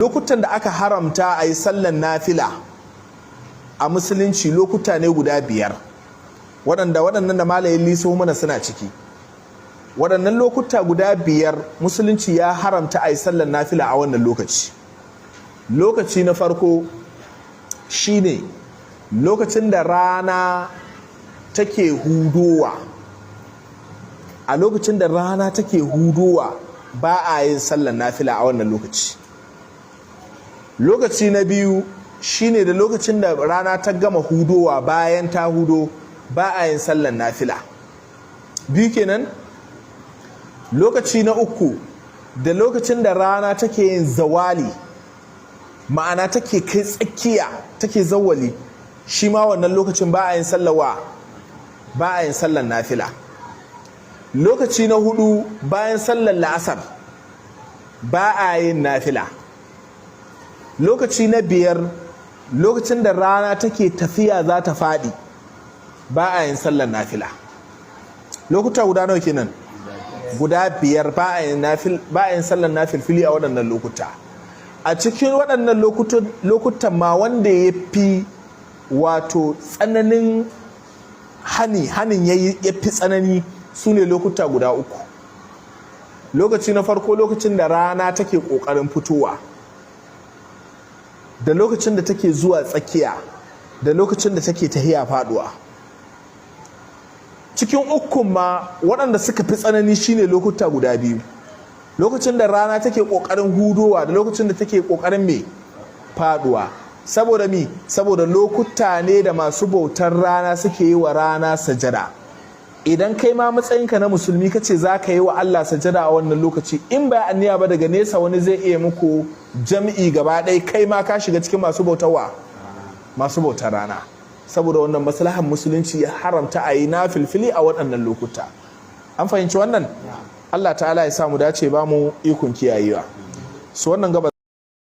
Lokutan da aka haramta a yi sallan nafila a Musulunci lokuta ne guda 5, waɗanda waɗannan da malayin liso mana suna ciki. Waɗannan lokuta guda 5, Musulunci ya haramta a yi sallan nafila a wannan lokaci. Lokaci na farko shine lokacin da rana take hudowa. A lokacin da rana take hudowa, ba a yin sallan nafila a wannan lokaci. Lokaci na biyu shine da lokacin da rana ta gama hudowa, bayan ta hudo, ba a yin sallan nafila. Biyu kenan. Lokaci na uku, da lokacin da rana take yin zawali, ma'ana take kai tsakiya, take zawali, shi ma wannan lokacin ba a yin sallawa, ba a yin sallan nafila. Lokaci na hudu, bayan sallar la'asar ba a yin nafila. Lokaci na biyar, lokacin da rana take tafiya za ta faɗi, ba a yin sallar nafila. Lokuta guda nawa kenan? Guda 5. Ba a yin sallar nafilfili a waɗannan lokuta. A cikin waɗannan lokutan ma, wanda ya fi wato tsananin hani, hanin ya fi tsanani, su ne lokuta guda 3. Lokaci na farko, lokacin da rana take ƙoƙarin fitowa, da lokacin da take zuwa tsakiya, da lokacin da take tahiya faduwa. Cikin ukun ma, waɗanda suka fi tsanani shine lokuta guda 2: lokacin da rana take ƙoƙarin hudowa da lokacin da take ƙoƙarin mai faduwa. Saboda mi? Saboda lokuta ne da masu bautar rana suke yi wa rana sajada. Idan kai ma matsayinka na Musulmi kace za ka yi wa Allah sajada a wannan lokaci, in ba anniya ba, daga nesa wani zai iya muku jam'i gaba ɗaya, kai ma ka shiga cikin masu bautarwa, masu bautar rana. Saboda wannan maslahan, Musulunci ya haramta a yi na filfili a waɗannan lokuta. An fahimci wannan? Allah Ta'ala ya samu dace, ba mu ikon kiyayewa. Su wannan gaba.